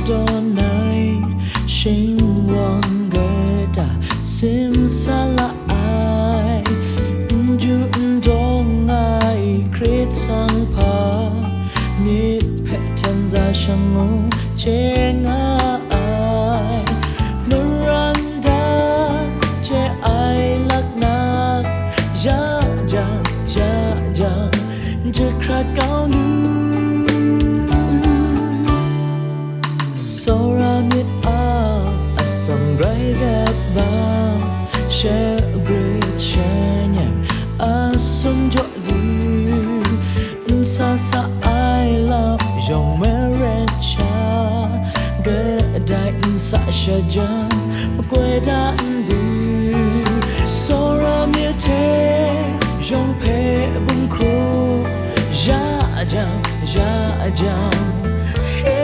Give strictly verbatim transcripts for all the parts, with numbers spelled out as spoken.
Dawn ai shingwang kata simsa la ai, n ju n dawng ai hkrit sang hpa, myit hpe hten za shangu chye nga ai, maran da chye ai laknak, ya jang, ya jang, jahkrat kau nu. Tsawra myit a atsam grai gat bang, she grit she nyem a sum jaw lu, n sa sa ai lam yawng maren sha, kadai n sa shajan makoi da n du. Tsawra myit hte yawng hpe bung hku, ya jang, ya jang, he.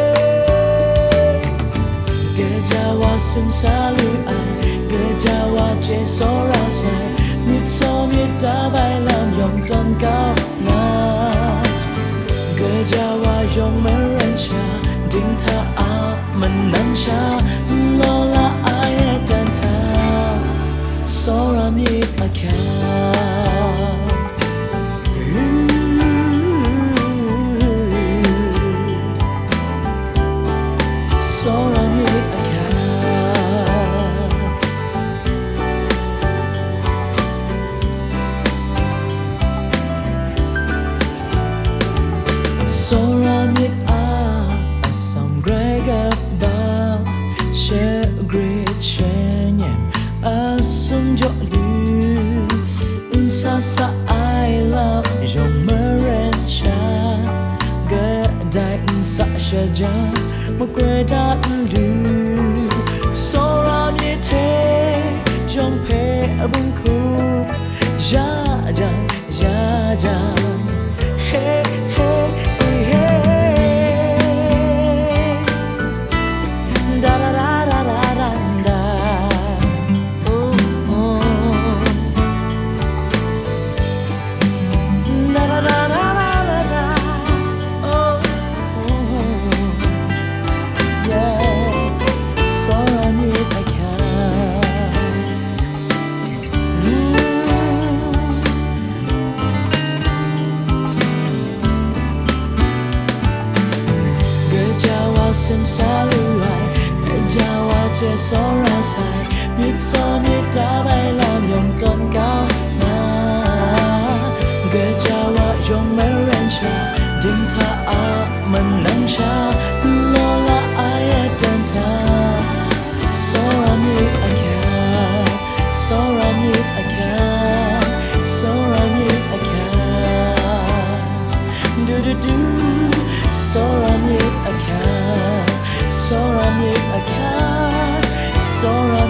Gaja wa simsa lu ai, gaja wa chye tsawra sai, myit saw myit da bai lam yawng tawn kau na, gaja wa yawng maren sha, dinghta a manang sha, n law la ai adan hta, tsawra myit ahkyak. Tsawra myit ahkyak. Tsawra myit a atsam grai gat bang, she grit she nyem a sum jaw lu, n sa sa ai lam yawng maren sha, kadai n sa shajan makoi da n lu. Tsawra myit hte yawng hpe bung hku, ya jang, ya jang, he, he, he. Da da da da da da da. Oh, oh. Da da da da da da da. Oh, oh, oh. Yeah. Tsawra myit ahkyak. Gaja wa simsa lu ai, gaja wa chye tsawra sai, myit saw myit da bai lam yawng tawn kau na, gaja wa yawng maren sha, dinghta a manang sha, n law la ai adan hta, tsawra myit ahkyak, tsawra myit ahkyak, tsawra myit ahkyak. Du du du, tsawra myit ahkyak, tsawra myit ahkyak, tsawra